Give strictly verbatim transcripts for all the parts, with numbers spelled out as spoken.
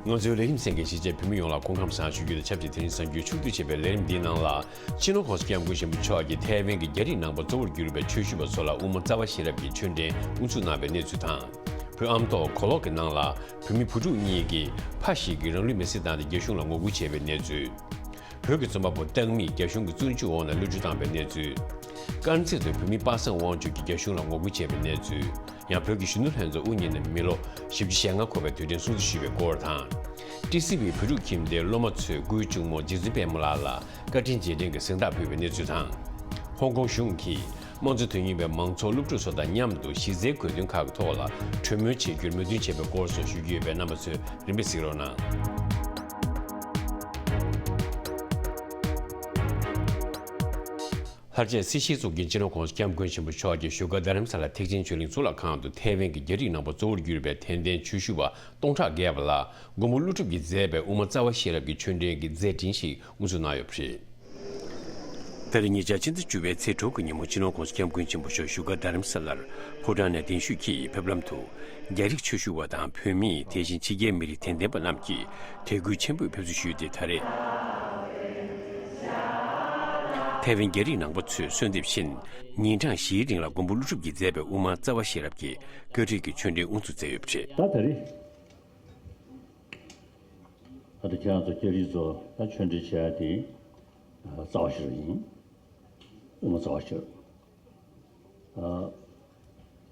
ང་ཚོའི་ལས་རིམ་གསན་མཁན་གཞིས་བྱེས་བོད་མི་ཡོངས་ལ་སྐུ་ཁམས་བཟང་ཞུ་རྒྱུ་དང་ཆབས་ཅིག་དེ་རིང་གཟའ་མཇུག་ཕྱོགས་བསྡུས་བྱས་པའི་ལས་རིམ་འདིའི་ནང་ལ། སྤྱི་ནོར་༸གོང་ས་༸སྐྱབས་མགོན་ཆེན་པོ་མཆོག་གིས་ཐའེ་ཝན་གྱི་རྒྱ་རིགས་ནང་པ་གཙོ་བོར་གྱུར་པའི་ཆོས་ཞུ་བ་ཚོ་ལ་དབུ་མ་རྩ་བ་ཤེས་རབ་ཀྱི་ཆོས་འབྲེལ་དབུ་འཛུགས་གནང་བའི་གནས་ཚུལ་དང་། བོད་ཨ་མདོ་གོ་ལོག་གི་ནང་ལ་བོད་མི་བུ་ཕྲུག་གཉིས་ཀྱིས་ཕ་ཞིག་གིས་རང་ལུས་མེར་སྲེག་བཏང་སྟེ་རྒྱ་གཞུང་ལ་ངོ་རྒོལ་བྱས་པའི་གནས་ཚུལ། བོད་ཀྱི་རྩོམ་པ་པོ་སྟག་མིས་རྒྱ་གཞུང་གི་བཙོན་འཇུག་འོག་ནས་བློ་འགྱོད་བཏང་བའི་གནས་ཚུལ། དཀར་མཛེས་དུ་བོད་མི་པ་སངས་དབང་ཕྱུག་གིས་རྒྱ་གཞུང་ལ་ངོ་རྒོལ་བྱས་པའི་གནས་ཚུལ། ཡང་བོད་ཀྱི་གཞོན་ནུ་ལྷན་ཚོགས་དབུ་བརྙེས་ནས་མི་ལོ་བཞི་བཅུ་ཞེ་ལྔ་འཁོར་བའི་དུས་དྲན་སྲུང་བརྩི་ཞུས་པའི་སྐོར་དང་། ཊི་སི་ཝི་བོད་ཕྲུག་ཁྱིམ་སྡེའི་སློབ་མ་ཚོས་སྐུའི་གཅུང་མོ་རྗེ་བཙུན་པད་མ་ལགས་ལ་བཀའ་དྲིན་རྗེས་དྲན་གྱི་གཟེངས་རྟགས་ཕུལ་བའི་གནས་ཚུལ་དང་། ཧོང་ཀོང་གཞུང་གིས་དམངས་གཙོ་དོན་གཉེར་བའི་མང་ཚོགས་སློབ་ཕྲུག་ཚོ་དང་མཉམ་དུ་གཞི་རྩའི་དགོས་འདུན་ཁག་གི་ཐོག་ལ་གྲོས་མོལ་བྱེད་རྒྱུར་མོས་མཐུན་བྱས་པའི་སྐོར་སོགས་ཞུ་རྒྱུ་ཡོད་པས། རྣམ་པ་ཚོས་རིམ་པས་གཟིགས་རོགས་གནང་། ལྷར་བཅས་སེར་བྱེས་གཙུག་རྒྱན་སྤྱི་ནོར་༸གོང་ས་༸སྐྱབས་མགོན་ཆེན་པོ་མཆོག་གིས་བཞུགས་སྒར་རྡ་རམ་ས་ལ་ཐེག་ཆེན་ཆོས་གླིང་གཙུག་ལག་ཁང་དུ་ཐའེ་ཝན་གྱི་རྒྱ་རིགས་ནང་པ་གཙོ་བོར་གྱུར་པའི་དད་ལྡན་ཆོས་ཞུ་བ་སྟོང་ཕྲག་བརྒལ་བ་ལ་མགོན་པོ་ཀླུ་སྒྲུབ་ཀྱིས་མཛད་པའི་དབུ་མ་རྩ་བ་ཤེས་རབ་ཀྱི་ཆོས་འབྲེལ་གྱི་མཛད་འཕྲིན་ཞིག་དབུ་འཛུགས་གནང་ཡོད་པ་རེད། ད་རེས་ཉེ་ཆར་ཕྱི་ཟླ་བཅུ་པའི་ཚེས་དྲུག་གི་ཉིན་མོ་སྤྱི་ནོར་༸གོང་ས་༸སྐྱབས་མགོན་ཆེན་པོ་མཆོག་བཞུགས་སྒར་རྡ་རམ་ས་ལར་ཕོ་བྲང་ནས་གདན་ཞུས་ཀྱིས་ཕེབས་ལམ་དུ། རྒྱ་རིགས་ཆོས་ཞུ་བ་དང་བོད་མི། དེ་བཞིན་ཕྱི་རྒྱལ་མི་རིགས་དད་ལྡན་པ་རྣམས་ཀྱིས་དད་གུས་ཆེན་པོས་ཕེབས་བསུ་ཞུས་ཏེ། ད་རེས་ཐའེ་ཝན་རྒྱ་རིགས་ནང་པ་ཚོས་གསོལ་འདེབས་བཞིན། ཉིན་གྲངས་བཞིའི་རིང་ལ་མགོན་པོ་ཀླུ་སྒྲུབ་ཀྱིས་མཛད་པའི་དབུ་མ་རྩ་བ་ཤེས་རབ་ཀྱི་བཀའ་ཁྲིད་ཀྱི་ཆོས་འབྲེལ་དབུ་འཛུགས་མཛད་ཡོད་པ་རེད། ད་ད་རེས་ད་ལྟ་ཁྱེད་རང་ཚོ་རྒྱ་རིགས་ཚོ་ད་ཆོས་འབྲེལ་བྱེད་ཡ་དེ་རྩ་བ་ཤེས་རབ་ཡིན། དབུ་མ་རྩ་བ་ཤེས་རབ། ཨ།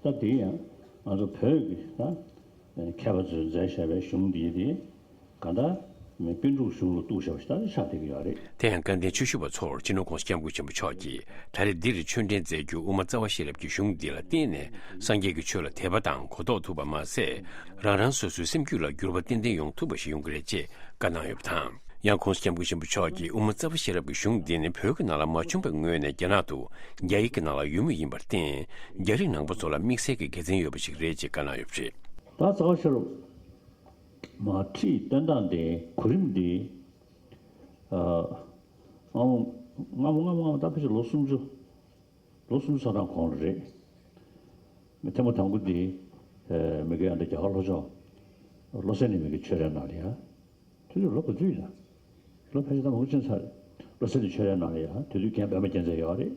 ད་དེ་ཡང་ང་ཚོ་བོད་ཀྱི་ད་མཁས་པ་ཚོས་མཛད་བཞག་པའི་གཞུང་འདི་དེ་གང་ལྟར་པཎ་གྲུབ་གཞུང་ལ་གཏུགས་བཞག་པ་ཞིག་ད་ཆགས་བསྡད་ཀྱི་ཡོད་རེད། དེ་ཡང་སྐལ་ལྡན་ཆོས་ཞུ་བ་ཚོར་སྤྱི་ནོར་༸གོང་ས་༸སྐྱབས་མགོན་ཆེན་པོ་མཆོག་གིས་ད་རེས་འདིར་ཆོས་འབྲེལ་མཛད་རྒྱུ་དབུ་མ་རྩ་བ་ཤེས་རབ་ཀྱི་གཞུང་འདི་ལ་བརྟེན་ནས་སངས་རྒྱས་ཀྱི་ཆོས་ལ་དད་པ་དང་གོ་རྟོགས་ཐུབ་པ་མ་ཟད། རང་རང་སོ་སོའི་སེམས་རྒྱུད་ལ་འགྱུར་བ་ཏན་ཏན་ཡོང་ཐུབ་པ་ཞིག་ཡོང་གི་རེད་ཅེས་བཀའ་གནང་ཡོད་པ་དང་། ཡང་༸གོང་ས་༸སྐྱབས་མགོན་ཆེན་པོ་མཆོག་གིས་དབུ་མ་རྩ་བ་ཤེས་རབ་ཀྱི་གཞུང་འདི་ནི་བོད་ཀྱི་ནང་ལ་མ་བྱུང་བའི་སྔོན་ནས་རྒྱ་ནག་ཏུ་རྒྱ་ཡིག་གི་ནང་ལ་ཡོད་མུས་ཡིན་པར་བརྟེན། རྒྱ་རིགས་ནང་པ་ཚོ་ལ་དམིགས་བསལ་གྱི་དགེ་མཚན་ཡོད་པ་ཞིག་རེད་ཅེས་བཀའ་གནང་ཡོད་པ་རེད། ད་རྩ་བ་ཤེས་རབ་མ་ཁྲིད་བསྟན་སྟངས་དེ་གོ་རིམ་འདི། ཨ། སྔ་མོ་སྔ་མོ་སྔ་མོ་སྔ་མོ་ད་ཕལ་ཆེར་ལོ་སུམ་ཅུ། ལོ་སུམ་ཅུ་ཐམ་པ་གོང་ལ་རེད། མི་ཐེངས་མ་དང་པོ་འདི། ཨ། མི་དགེ་ཨ་མདའ་རྒྱ་གར་ལྷོ་ཕྱོགས་བློ་གསལ་གླིང་མི་དགེ་ཆོས་རའི་ནང་ལ་ཡ། དེ་དུས་ལོ་ག་ཚོད་ཡིན་ན། ལོ་ཕལ་ཆེར་ད་མང་པོ་ཕྱིན་ཚར་རེད། བློ་གསལ་གླིང་ཆོས་རའི་ནང་ལ་ཡ། དེ་དུས་རྒན་པད་མ་རྒྱལ་མཚན་ཡོད་རེད།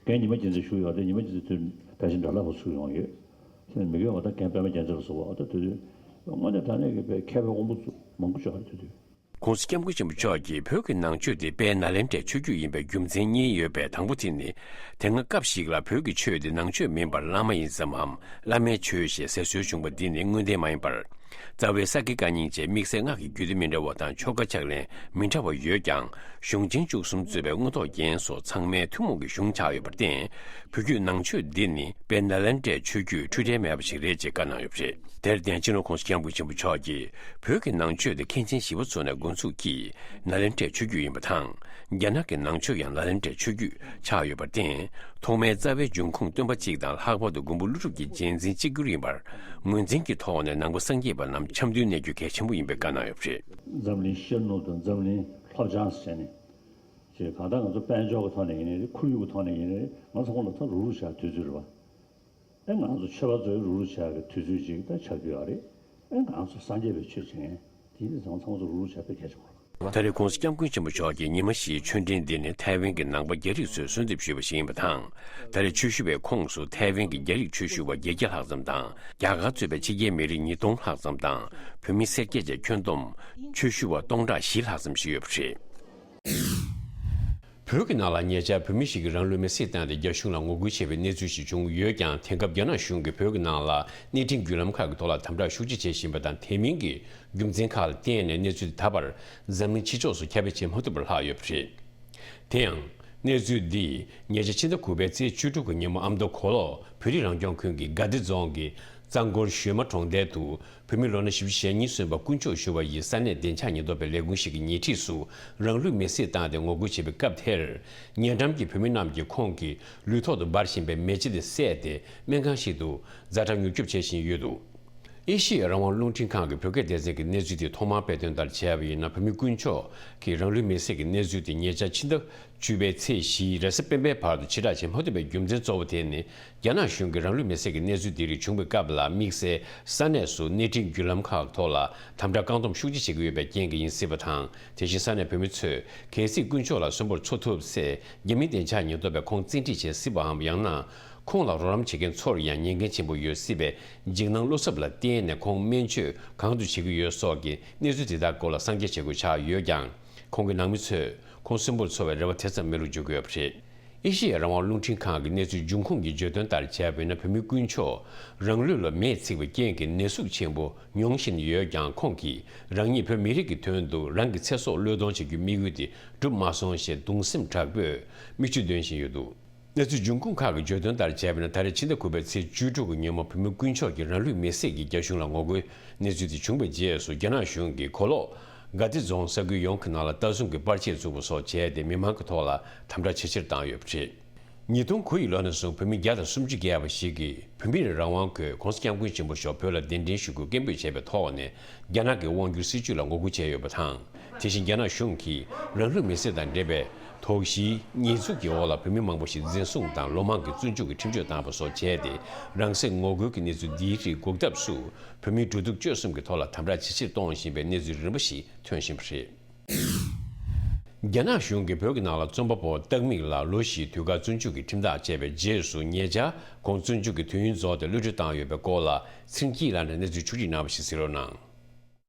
རྒན་ཉི་མ་རྒྱལ་མཚན་བཞུགས་ཡོད་རེད། ཉི་མ་རྒྱལ་མཚན་དུས་ཕལ་ཆེར་དགྲ་ལྷ་བ་ཚུར་ཡོང་ཡོད། དེ་ནས་མི་དགེ་བ་ད་རྒན་པད་མ་རྒྱལ་མཚན་ལ་སོགས་པ་ད་དེ་དུས་དངོས་གནས་དྲང་གནས་ཀྱི་དཔེ་མཁས་པའི་དབང་པོ་ཚོ་མང་པོ་ཡོད་རེད་དེ་དུས། ༸གོང་ས་༸སྐྱབས་མགོན་ཆེན་པོ་མཆོག་གིས་བོད་ཀྱི་ནང་ཆོས་དེ་དཔལ་ནཱ་ལེནྡྲའི་ཆོས་བརྒྱུད་ཡིན་པའི་རྒྱུ་མཚན་གཉིས་ཡོད་པའི་དང་པོ་དེ་ནི། དེ་སྔ་སྐབས་ཤིག་ལ་བོད་ཀྱི་ཆོས་དེ་ནང་ཆོས་མིན་པར་བླ་མ་ཡིན་ཙམ་མམ་བླ་མའི་ཆོས་ཞེས་ཟེར་སྲོལ་བྱུང་བ་འདི་ནི་དངོས་བདེན་མ་ཡིན་པར། རྩ་བའི་ས་དགེ་བཀའ་རྙིང་བཅས་དམིགས་བསལ་སྔགས་ཀྱི་རྒྱུད་སྡེ་མི་འདྲ་བ་དང་ཆོ་ག་ཕྱག་ལེན་མི་འདྲ་བ་ཡོད་ཀྱང་། གཞུང་ཆེན་བཅུ་གསུམ་གཙོས་པའི་མངོན་རྟོགས་རྒྱན་སོགས་ཚང་མའི་ཐུན་མོང་གི་གཞུང་ཆགས་ཡོད་པར་བརྟེན། བོད་བརྒྱུད་ནང་ཆོས་འདི་ནི་དཔལ་ནཱ་ལེནྡྲའི་ཆོས་བརྒྱུད་འཁྲུལ་བྲལ་མེད་པ་ཞིག་རེད་ཅེས་བཀའ་གནང་ཡོད་པ་རེད། དེར་བརྟེན་སྤྱི་ནོར་༸གོང་ས་༸སྐྱབས་མགོན་ཆེན་པོ་མཆོག་གིས་བོད་ཀྱི་ནང་ཆོས་དེ་མཁན་ཆེན་ཞི་བ་འཚོ་ནས་འགོ་འཛུགས་ཀྱིས་ནཱ་ལེནྡྲའི་ཆོས་བརྒྱུད་ཡིན་པ་དང་། རྒྱ་ནག་གི་ནང་ཆོས་ཡང་ནཱ་ལེནྡྲའི་ཆོས་བརྒྱུད་ཆགས་ཡོད་པར་བརྟེན། ཐོག་མའི་རྩ་བའི་འབྱུང་ཁུངས་སྟོན་པ་གཅིག་དང་ལྷག་པར་དུ་མགོན་པོ་ཀླུ་སྒྲུབ་ཀྱི་རྗེས་འཛིན་གཅིག་གྱུར་ཡིན་པར། ངོས་འཛིན་གྱི་ཐོག་ནས་ནང་པ་སངས་རྒྱས་པ་རྣམས་འཆམ་མཐུན་གནས་རྒྱུ་གལ་ཆེན་པོ་ཡིན་པའི་བཀའ་གནང་ཡོད་པ་རེད། འཛམ་གླིང་ཤར་ནུབ་དང་འཛམ་གླིང་ལྷོ་བྱང་ཟེར་ནས། ཅེས་གང་ལྟར་ང་ཚོ་དཔལ་འབྱོར་གྱི་ཐོག་ནས་ཡིན་ནའི་རེད། ཁོར་ཡུག་གི་ཐོག་ནས་ཡིན་ནའི་རེད། ང་ཚོ་ཁོང་ལ་ད་རུག་རུག་བྱ་དུས་ཚོད་རེད་བ། ཨེ་ང་ཚོ་ཆོས་པ་ཚོའི་རུག་རུག་བྱ་གི་དུས་ཚོད་ཅིག་ད་ཆགས་ཀྱི་ཡོད་རེད། ཨེ་ང་ཚོ་སངས་རྒྱས་པའི་ཆོས་བྱེད་མཁན་དེ་ཚང་མ་ཚང་མ་ཚོ་རུག་རུག་བྱ་དཔེ་གལ་ཆེན་པོ་རེད། ད་རེས་༸གོང་ས་༸སྐྱབས་མགོན་ཆེན་པོ་མཆོག་གིས་ཉི་མ་བཞིའི་ཆོས་འབྲེལ་འདི་ནི་ཐའེ་ཝན་གྱི་ནང་པ་རྒྱ་རིགས་ཚོས་གསོལ་འདེབས་ཞུས་པ་ཞིག་ཡིན་པ་དང་། ད་རེས་ཆོས་ཞུ་བའི་ཁོངས་སུ་ཐའེ་ཝན་གྱི་རྒྱ་རིགས་ཆོས་ཞུ་བ་བརྒྱད་བརྒྱ་ལྷག་ཙམ་དང་། རྒྱ་གར་གཙོས་པའི་ཕྱི་རྒྱལ་མི་རིགས་ཉིས་སྟོང་ལྷག་ཙམ་དང་། བོད་མི་སེར་སྐྱ་བཅས་ཁྱོན་བསྡོམས་ཆོས་ཞུ་བ་སྟོང་ཕྲག་བཞི་ལྷག་ཙམ་ཞིག་ཡོད་པ་རེད། བོད་ཀྱི་ནང་ལ་ཉེ་ཆར་བོད་མི་ཞིག་གིས་རང་ལུས་མེར་སྲེག་བཏང་སྟེ་རྒྱ་གཞུང་ལ་ངོ་རྒོལ་བྱས་པའི་གནས་ཚུལ་ཞིག་བྱུང་ཡོད་ཀྱང་། དེང་སྐབས་རྒྱ་ནག་གཞུང་གིས་བོད་ཀྱི་ནང་ལ་གནས་འཕྲིན་བརྒྱུད་ལམ་ཁག་གི་ཐོག་ལ་དམ་དྲག་ཤུགས་ཆེ་བྱེད་བཞིན་པ་དང་། དེ་མིན་གྱི་རྒྱུ་མཚན་ཁག་ལ་བརྟེན་ནས་གནས་ཚུལ་དེ་ད་བར་འཛམ་གླིང་ཕྱི་ཕྱོགས་སུ་ཁྱབ་སྤེལ་བྱེད་མ་ཐུབ་པར་ལྷག་ཡོད་པ་རེད། དེ་ཡང་། གནས་ཚུལ་འདིས་ཉེ་ཆར་ཕྱི་ཟླ་དགུ་པའི་ཚེས་བཅུ་དྲུག་གི་ཉིན་མོ་ཨ་མདོ་གོ་ལོག་བོད་རིགས་རང་སྐྱོང་ཁུལ་གྱི་དགའ་བདེ་རྫོང་གི་རྩ་འཁོར་ཞོལ་མ་གྲོང་རྡལ་དུ། བོད་མི་ལོ་ན་བཞི་བཅུ་ཞེ་གཉིས་སོན་པ་དཀོན་མཆོག་ཞུ་བ་ཡི་ས་གནས་བདེ་འཇགས་ཉེན་རྟོག་པའི་ལས་ཁུངས་ཤིག་གི་ཉེ་འཁྲིས་སུ་རང་ལུས་མེར་སྲེག་བཏང་སྟེ་ངོ་རྒོལ་བྱེད་པའི་སྐབས་དེར། ཉེ་འགྲམ་གྱི་བོད་མི་རྣམས་ཀྱིས་ཁོང་གི་ལུས་ཐོག་ཏུ་འབར་བཞིན་པའི་མེ་ལྕེ་དེ་བསད་དེ་སྨན་ཁང་ཞིག་ཏུ་ཛ་དྲག་མྱུར་སྐྱོབ་བྱེད་བཞིན་ཡོད་འདུག་ཨེ་ཤི་ཡ་རང་དབང་རླུང་འཕྲིན་ཁང་གི་བོད་སྐད་སྡེ་ཚན་གྱི་གནས་ཚུལ་དེ་ཐོག་མར་སྤེལ་དོན་ལྟར་བྱས་པ་ཡིན་ན། བོད་མི་དཀོན་མཆོག་གིས་རང་ལུས་མེར་སྲེག་གི་གནས་ཚུལ་དེ་ཉེ་ཆར་ཕྱི་ཟླ་བཅུ་པའི་ཚེས་བཞི་རེས་གཟའ་སྤེན་པའི་བར་དུ་ཕྱིར་བསྒྲགས་བྱས་མ་ཐུབ་པའི་རྒྱུ་མཚན་གཙོ་བོ་དེ་ནི། རྒྱ་ནག་གཞུང་གིས་རང་ལུས་མེར་སྲེག་གི་གནས་ཚུལ་འདི་རིགས་བྱུང་བའི་སྐབས་ལ་དམིགས་བསལ་ས་གནས་སུ་གནས་འཕྲིན་བརྒྱུད་ལམ་ཁག་ཐོག་ལ་དམ་དྲག་བཀག་སྡོམ་ཤུགས་ཆེ་བྱེད་ཀྱི་ཡོད་པའི་རྐྱེན་གྱིས་ཡིན་སྲིད་པ་དང་། དེ་བཞིན་ས་གནས་བོད་མི་ཚོས་གལ་སྲིད་དཀོན་མཆོག་ལ་གསོན་པོར་འཚོ་ཐུབ་ཚེ། རྒྱ་མིའི་བདེ་འཇགས་ཉེན་རྟོག་པས་ཁོང་བཙན་ཁྲིད་བྱེད་སྲིད་པའམ། ཡང་ན་ཁོང་ལ་རོགས་རམ་བྱེད་མཁན་ཚོར་ཡང་ཉེན་འགན་ཆེན་པོ་ཡོད་སྲིད་པའི་འཇིགས་སྣང་བློ་འཚབ་ལ་བརྟེན་ནས་ཁོང་སྨན་བཅོས་གང་དུ་བྱེད་ཀྱི་ཡོད་སོགས་ཀྱི་གནས་ཚུལ་དེ་དག་སྐོར་ལ་གསང་རྒྱ་བྱེད་དགོས་ཆགས་ཡོད་ཀྱང་། ཁོང་གི་ནང་མི་ཚོས་ཁོང་གསོན་པོར་འཚོ་བའི་རེ་བ་དེ་ཙམ་མེད་པར་འཇོག་གི་ཡོད་པ་རེད། ཨེ་ཤེ་ཡ་རང་དབང་རླུང་འཕྲིན་ཁང་གི་གནས་ཚུལ་འབྱུང་ཁུངས་ཀྱིས་བརྗོད་དོན་ལྟར་བྱས་པ་ཡིན་ན། བོད་མི་དཀོན་མཆོག་རང་ལུས་ལ་མེས་ཚིག་པའི་རྐྱེན་གྱིས་ནད་ཟུག་ཆེན་པོ་མྱོང་བཞིན་ཡོད་ཀྱང་། ཁོང་གིས་རང་ཉིད་བོད་མི་རིགས་ཀྱི་དོན་དུ་རང་གི་ཚེ་སྲོག་བློས་གཏོང་བྱེད་རྒྱུའི་དམིགས་ཡུལ་དེ་འགྲུབ་མ་སོང་ཞེས་གདུང་སེམས་དྲག་པོས་མིག་ཆུ་འདོན་བཞིན་ཡོད་འདུག་གནས་ཚུལ་འབྱུང་ཁུངས་ཁག་གིས་བརྗོད་དོན་ལྟར་བྱས་པ་ཡིན་ན། ད་རེས་ཕྱི་ཟླ་དགུ་པའི་ཚེས་བཅུ་དྲུག་གི་ཉིན་མོ་བོད་མི་དཀོན་མཆོག་གིས་རང་ལུས་མེར་སྲེག་གིས་རྒྱ་གཞུང་ལ་ངོ་རྒོལ་གནས་ཚུལ་དེ་བྱུང་བའི་རྗེས་སུ། རྒྱ་ནག་གཞུང་གིས་གོ་ལོག་དགའ་བདེ་རྫོང་ས་ཁུལ་ཡོངས་ཀྱི་ནང་ལ་ལྟ་སྲུང་གི་པར་ཆས་བཙུགས་པ་སོགས་བྱས་ཏེ། མི་མང་གི་ཐོག་ལ་དམ་དྲག་ཇེ་ཆེར་བཏང་ཡོད་པ་རེད། ཉིས་སྟོང་དགུ་ཡི་ལོ་ནས་བཟུང་བོད་མི་བརྒྱ་དང་སུམ་ཅུ་བརྒལ་བ་ཞིག་གིས་བོད་མིའི་རང་དབང་གི་གོང་ས་སྐྱབས་མགོན་ཆེན་པོ་མཆོག་བོད་ལ་གདན་འདྲེན་ཞུ་རྒྱུ་སྐད་འབོད་བྱས་པའི་ཐོག་ནས། རྒྱ་ནག་གི་དབང་སྒྱུར་སྲིད་བྱུས་ལ་ངོ་རྒོལ་བྱས་ཡོད་པ་དང་། དེ་བཞིན་རྒྱ་ནག་གཞུང་གིས་རང་ལུས་མེར་སྲེག་དང་འབྲེལ་བའི་དོགས་གཞིའི་ཉེས་འཛུགས་ཀྱི་འོག་ལ་བོད་མི་མང་པོ་ཞིག་འཛིན་བཟུང་དང་ལོ་མང་གི་བཙོན་འཇུག་གི་ཁྲིམས་གཅོད་བཏང་བ་སོགས་བྱས་ཏེ། རང་སྲེག་ངོ་རྒོལ་གྱི་གནས་ཚུལ་འདིའི་རིགས་འགོག་ཐབས་སུ། བོད་མིའི་འགྲོ་འདུག་སྤྱོད་གསུམ་གྱི་ཐོག་ལ་དམ་དྲག་ཇེ་ཆེར་གཏོང་བཞིན་པའི་གནས་ཚུལ་རིམ་པ་ཞིག་ཐོན་བཞིན་པ་རེད། རྒྱ་ནག་གཞུང་གིས་བོད་ཀྱི་ནང་ལ་རྩོམ་པ་པོ་སྟག་མིག་ལ་ལོ་བཞིའི་དུས་བཀག་བཙོན་འཇུག་གི་ཁྲིམས་ཐག་བཅད་པའི་རྗེས་སུ། ཉེ་ཆར་ཁོང་བཙོན་འཇུག་གི་དུས་ཡུན་རྫོགས་ཏེ་གློད་གྲོལ་བཏང་ཡོད་པའི་སྐོར་ལ། ཚེ་རིང་སྐྱིད་ལགས་ནས་གནས་ཚུལ་ཕྱོགས་སྒྲིག་གནང་བ་ཞིག་གཟིགས་རོགས་གནང་།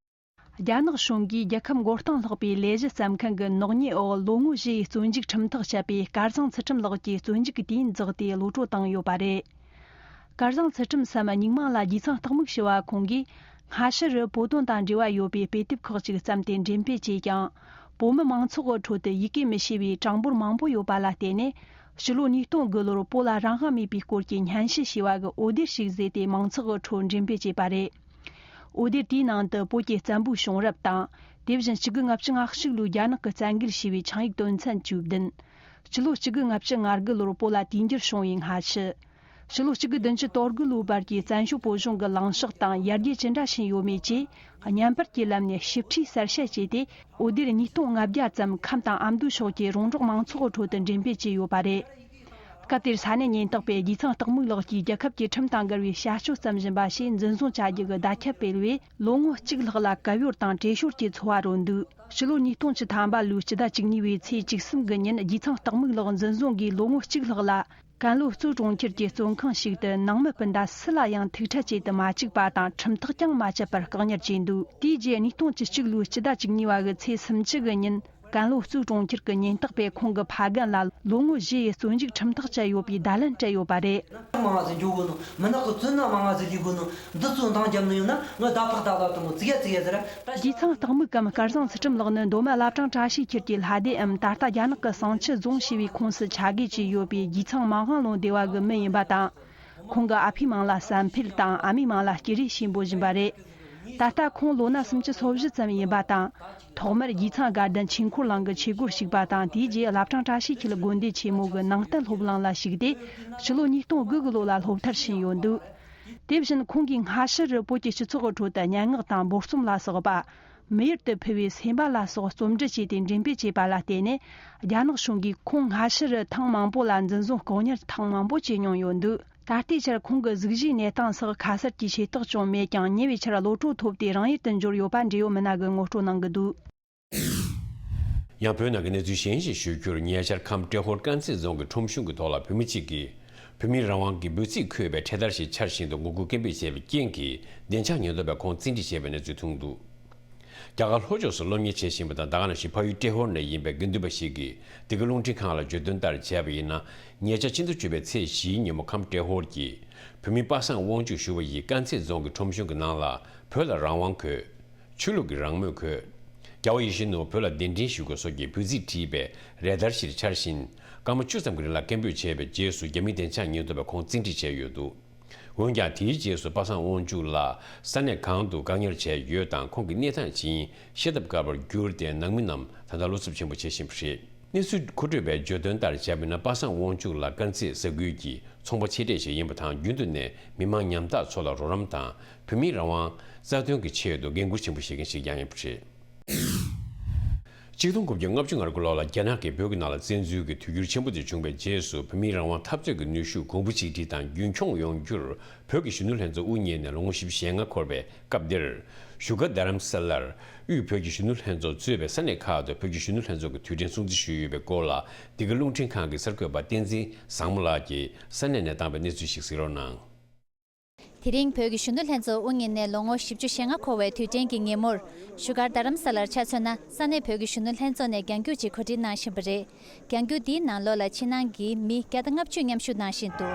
རྒྱ་ནག་གཞུང་གིས་རྒྱལ་ཁབ་མགོ་རྟིང་སློག་པའི་ལས་གཞི་བརྩམས་མཁན་གྱི་ནག་ཉེས་འོག་ལོ་ངོ་བཞི་ཡི་བཙོན་འཇུག་ཁྲིམས་ཐག་བཅད་པའི་སྐལ་བཟང་ཚུལ་ཁྲིམས་ལགས་ཀྱི་བཙོན་འཇུག་གི་དུས་ཡུན་རྫོགས་ཏེ་གློད་གྲོལ་བཏང་ཡོད་པ་རེད། སྐལ་བཟང་ཚུལ་ཁྲིམས་སམ་རྙིང་མ་ལ་རྗེ་ཚང་སྟག་མིག་ཞུ་བ་ཁོང་གིས། སྔ་ཕྱི་རུ་བོད་དོན་དང་འབྲེལ་བ་ཡོད་པའི་དཔེ་དེབ་ཁག་ཅིག་བརྩམས་ཏེ་འགྲེམས་སྤེལ་བྱས་ཀྱང་། བོད་མི་མང་ཚོགས་ཀྱི་ཁྲོད་དུ་ཡི་གེ་མི་ཤེས་པའི་གྲངས་འབོར་མང་པོ་ཡོད་པ་ལ་བརྟེན་ནས། ཕྱི་ལོ་ཉིས་སྟོང་དགུ་ལོར་བོད་ལ་རང་དབང་མེད་པའི་སྐོར་གྱི་སྙན་ཞུ་ཞེས་པ་གི་འོད་སྡེར་ཞིག་བཟོས་ཏེ་མང་ཚོགས་ཀྱི་ཁྲོད་འགྲེམས་སྤེལ་བྱས་པ་རེད། འོད་སྡེར་དེའི་ནང་དུ་བོད་ཀྱི་བཙན་པོའི་བྱུང་རབས་དང་། དེ་བཞིན་ཆིག་སྟོང་དགུ་བརྒྱ་ལྔ་བཅུ་ལོའི་རྒྱ་ནག་གི་བཙན་རྒོལ་ཞེས་པའི་ཆིངས་ཡིག་དོན་ཚན་བཅུ་བདུན། ཕྱི་ལོ་ཆིག་སྟོང་དགུ་བརྒྱ་ལྔ་བཅུ་ང་དགུ་ལོར་བོད་ལ་དུས་འགྱུར་བྱུང་བའི་སྔ་ཕྱི། ཕྱི་ལོ་ཆིག་སྟོང་དགུ་བརྒྱ་བདུན་ཅུ་དོན་དགུ་ལོའི་བར་གྱི་བཙན་བྱོལ་བོད་གཞུང་གི་ལངས་ཕྱོགས་དང་ཡར་རྒྱས་ཅི་འདྲ་ཕྱིན་ཡོད་མེད་བཅས་བརྙན་པར་གྱི་ལམ་ནས་ཞིབ་ཕྲའི་གསལ་བཤད་བྱས་ཏེ། འོད་སྡེར་ཉིས་སྟོང་ལྔ་བརྒྱ་ཙམ་ཁམས་དང་ཨ་མདོའི་ཕྱོགས་ཀྱི་རོང་འབྲོག་མང་ཚོགས་ཁྲོད་དུ་འགྲེམས་སྤེལ་བྱས་ཡོད་པ་རེད། སྐབས་དེར་ས་གནས་ཉེན་རྟོག་པས་རྗེ་ཚང་སྟག་མིག་ལགས་ཀྱིས་རྒྱལ་ཁབ་ཀྱི་ཁྲིམས་དང་འགལ་བའི་བྱ་སྤྱོད་བརྩམས་བཞིན་པ་ཞེས་འཛིན་བཟུང་བྱ་རྒྱུ་གི་བརྡ་ཁྱབ་སྤེལ་བས། ལོ་ངོ་གཅིག་ལྷག་ལ་བཀབ་གཡོར་དང་བྲོས་བྱོལ་གྱི་འཚོ་བ་རོལ་འདུག་ཕྱི་ལོ་ཉིས་སྟོང་བཅུ་ཐམ་པ་ལོའི་སྤྱི་ཟླ་བཅུ་གཉིས་པའི་ཚེས་བཅུ་གསུམ་གྱི་ཉིན། རྗེ་ཚང་སྟག་མིག་ལགས་འཛིན་བཟུང་གིས་ལོ་ངོ་གཅིག་ལྷག་ལ། ཀན་ལྷོ་གཙོས་གྲོང་ཁྱེར་གྱི་བཙོན་ཁང་ཞིག་ཏུ་ནང་མི་སྤུན་ཟླ་སུ་ལ་ཡང་ཐུག་འཕྲད་བྱེད་དུ་མ་བཅུག་པ་དང་། ཁྲིམས་ཐག་ཀྱང་མ་བཅད་པར་བཀག་ཉར་བྱས་འདུག་དེའི་རྗེས་ཉིས་སྟོང་བཅུ་གཅིག་ལོའི་སྤྱི་ཟླ་བཅུ་གཉིས་པ་གི་ཚེས་སུམ་ཅུ་གི་ཉིན། ཀན་ལྷོ་གཙོས་གྲོང་ཁྱེར་གྱི་ཉེན་རྟོག་པས་ཁོང་གི་ཕ་རྒན་ལ་ལོ་ངོ་བཞི་ཡི་བཙོན་འཇུག་ཁྲིམས་ཐག་བཅད་ཡོད་པའི་བརྡ་ལན་སྤྲད་ཡོད་པ་རེད། མང་ང་ཟིག་འཇོག་དགོས་ནོ། མི་ནག་གི་བཙོན་ན་མང་ང་ཟིག་ལུས་དགོས་ནོ། འདི་ཚོ་འདང་རྒྱབ་ནི་ཡོད་ན་ང་ད་ཕག་ད་ལ་དང་ཚིག་ཡ་ཚིག་ཡ་ཟེར། རྗེ་ཚང་སྟག་མིག་གམ་སྐལ་བཟང་ཚུལ་ཁྲིམས་ལགས་ནི་མདོ་སྨད་བླ་བྲང་བཀྲ་ཤིས་འཁྱིལ་གྱི་ལྷ་སྡེའམ། ད་ལྟ་རྒྱ་ནག་གི་བསང་ཆུ་རྫོང་ཞེས་པའི་ཁོངས་སུ་ཆ་བགོས་བྱས་ཡོད་པའི་རྗེ་ཚང་མ་དབང་ལུང་སྡེ་བ་གི་མི་ཡིན་པ་དང་། ཁོང་གི་ཨ་ཕའི་མིང་ལ་བསམ་འཕེལ་དང་ཨ་མའི་མིང་ལ་སྐྱིད་རེ་ཞེས་འབོད་བཞིན་པ་རེད། ད་ལྟ་ཁོང་ལོ་ན་སུམ་ཅུ་སོ་བཞི་ཙམ་ཡིན་པ་དང་། ཐོག་མར་རྗེ་ཚང་དགའ་ལྡན་ཆོས་འཁོར་གླིང་གི་ཆོས་སྒོར་ཞུགས་པ་དང་། དེའི་རྗེས་བླ་བྲང་བཀྲ་ཤིས་འཁྱིལ་དགོན་སྡེ་ཆེན་མོ་གི་ནང་བསྟན་སློབ་གླིང་ལ་ཞུགས་ཏེ། ཕྱི་ལོ་ཉིས་སྟོང་དགུ་གི་ལོ་ལ་སློབ་མཐར་ཕྱིན་ཡོད་འདུག་དེ་བཞིན་ཁོང་གིས་སྔ་ཕྱི་རུ་བོད་ཀྱི་སྤྱི་ཚོགས་ཀྱི་ཁྲོད་དུ་སྙན་ངག་དང་འབོལ་རྩོམ་ལ་སོགས་པ། མི་ཡུལ་དུ་ཕུལ་བའི་སེམས་པ་ལ་སོགས་རྩོམ་འབྲི་བྱས་ཏེ་འགྲེམས་སྤེལ་བྱས་པ་ལ་བརྟེན་ནས། རྒྱ་ནག་གཞུང་གིས་ཁོང་སྔ་ཕྱི་རུ་ཐེངས་མང་པོ་ལ་འཛིན་བཟུང་ལྐོག་ཉར་ཐེངས་མང་པོ་བྱས་མྱོང་ཡོད་འདུག་ད་ལྟའི་ཆར་ཁོང་གི་གཟུགས་གཞིའི་གནས་སྟངས་སོགས་ཁ་གསལ་གྱི་ཤེས་རྟོགས་ཅང་མེད་ཀྱང་། ཉེ་བའི་ཆར་གློད་གྲོལ་ཐོབ་སྟེ་རང་ཡུལ་དུ་འབྱོར་ཡོད་པ་འབྲེལ་ཡོད་མི་སྣ་གིས་ངོ་སྤྲོད་གནང་གི་འདུག་ཡང་བོད་ནང་གི་གནས་ཚུལ་གཞན་ཞིག་ཞུ་རྒྱུར། ཉེ་ཆར་ཁམས་ཏྲེ་ཧོར་དཀར་མཛེས་རྫོང་གི་ཁྲོམ་གཞུང་གི་ཐོག་ལ་བོད་མི་གཅིག་གིས་བོད་མིའི་རང་དབང་གི་འབོད་ཚིག་འཁོད་པའི་འཕྲེད་དར་ཞིག་འཕྱར་བཞིན་དུ་ངོ་རྒོལ་སྐད་འབོད་བྱས་པའི་རྐྱེན་གྱིས། བདེ་འཇགས་ཉེན་རྟོག་པས་ཁོང་བཙན་ཁྲིད་བྱས་པའི་གནས་ཚུལ་ཐོན་འདུག་རྒྱ་གར་ལྷོ་ཕྱོགས་སུ་སློབ་གཉེར་བྱེད་བཞིན་པ་དང་། ད་ག་ནང་བཞིན་ཕ་ཡུལ་ཏྲེ་ཧོར་ནས་ཡིན་པའི་དགེ་འདུན་པ་ཞིག་གིས་འདི་ག་རླུང་འཕྲིན་ཁང་ལ་བརྗོད་དོན་ལྟར་བྱས་པ་ཡིན་ན། ཉེ་ཆར་ཕྱི་ཟླ་བཅུ་པའི་ཚེས་བཞིའི་ཉིན་མོ་ཁམས་ཏྲེ་ཧོར་གྱི་བོད་མི་པ་སངས་དབང་ཕྱུག་ཞུ་བ་ཡིས་དཀར་མཛེས་རྫོང་གི་ཁྲོམ་གཞུང་གི་ནང་ལ། བོད་ལ་རང་དབང་དགོས། ཆོས་ལུགས་ཀྱི་རང་མོས་དགོས། རྒྱལ་བ་ཡིད་བཞིན་ནོར་བུ་བོད་ལ་གདན་འདྲེན་ཞུ་དགོས་སོགས་ཀྱི་འབོད་ཚིག་བྲིས་པའི་རེ་དར་ཞིག་འཕྱར་བཞིན། སྐར་མ་བཅུ་ཙམ་གྱི་རིང་ལ་སྐད་འབོད་བྱས་པའི་རྗེས་སུ། རྒྱ་མིའི་བདེ་འཇགས་ཉེན་རྟོག་པས་ཁོང་བཙན་ཁྲིད་བྱས་ཡོད་འདུག་འོན་ཀྱང་། དེའི་རྗེས་སུ་པ་སངས་དབང་ཕྱུག་ལགས་ས་གནས་གང་དུ་བཀག་ཉར་བྱས་ཡོད་དང་། ཁོང་གི་གནས་སྟངས་ཇི་ཡིན་ཤེས་ཐབས་དཀའ་བར་གྱུར་ཏེ། ནང་མི་རྣམས་ད་ལྟ་བློ་འཚབ་ཆེན་པོ་བྱེད་བཞིན་པ་རེད། གནས་ཚུལ་མཁོ་སྤྲོད་པས་བརྗོད་དོན་ལྟར་བྱས་པ་ཡིན་ན། པ་སངས་དབང་ཕྱུག་ལགས་དཀར་མཛེས་ས་ཁུལ་གྱི་ ཚོང་པ་ཆེ་གྲས་ཤིག་ཡིན་པ་དང་། རྒྱུན་དུ་ནས་མི་མང་ཉམ་ཐག་ཚོ་ལ་རོགས་རམ་དང་། བོད་མིའི་རང་དབང་རྩ་དོན་གྱི་ཆེད་དུ་འགན་འཁུར་ཆེན་པོ་བཞེས་མཁན་ཞིག་ཀྱང་ཡིན་པ་རེད། ཆིག་སྟོང་དགུ་བརྒྱ་ལྔ་བཅུ་ང་དགུ་ལོ་ལ་རྒྱ་ནག་གིས་བོད་ཀྱི་ནང་ལ་བཙན་འཛུལ་གྱི་དུས་འགྱུར་ཆེན་པོ་དེ་བྱུང་བའི་རྗེས་སུ། བོད་མིའི་རང་དབང་འཐབ་རྩོད་ཀྱི་ནུས་ཤུགས་གོང་བུ་གཅིག་སྒྲིལ་དང་རྒྱུན་འཁྱོངས་ཡོང་རྒྱུར། བོད་ཀྱི་གཞོན་ནུ་ལྷན་ཚོགས་དབུ་བརྙེས་ནས་ལོ་ངོ་བཞི་བཅུ་ཞེ་ལྔ་འཁོར་བའི་སྐབས་འདིར། བཞུགས་སྒར་རྡ་རམ་ས་ལར་དབུས་བོད་ཀྱི་གཞོན་ནུ་ལྷན་ཚོགས་གཙོས་པའི་ས་གནས་ཁག་ཏུ་བོད་ཀྱི་གཞོན་ནུ་ལྷན་ཚོགས་ཀྱི་དུས་དྲན་སྲུང་བརྩི་ཞུས་ཡོད་པའི་སྐོར་ལ། འདི་ག་རླུང་འཕྲིན་ཁང་གི་གསར་འགོད་པ་བསྟན་འཛིན་བཟང་མོ་ལགས་ཀྱིས་ས་གནས་ནས་བཏང་བའི་གནས་ཚུལ་ཞིག་གཟིགས་རོགས་གནང་། དེ་རིང་བོད་ཀྱི་གཞོན་ནུ་ལྷན་ཚོགས་དབུ་བརྙེས་ནས་ལོ་ངོ་བཞི་བཅུ་ཞེ་ལྔ་འཁོར་བའི་དུས་དྲན་གྱི་ཉིན་མོར། བཞུགས་སྒར་རྡ་རམ་ས་ལར་ཆ་མཚོན་ན། ས་གནས་བོད་ཀྱི་གཞོན་ནུ་ལྷན་ཚོགས་ནས་རྒྱང་རྒྱུག་ཅིག་གོ་སྒྲིག་གནང་བཞིན་པ་རེད། རྒྱང་རྒྱུག་འདིའི་ནང་ལོགས་ལ་ཕྱི་ནང་གི་མི་བརྒྱ་དང་ལྔ་བཅུ་མཉམ་ཞུགས་གནང་བཞིན་འདུག་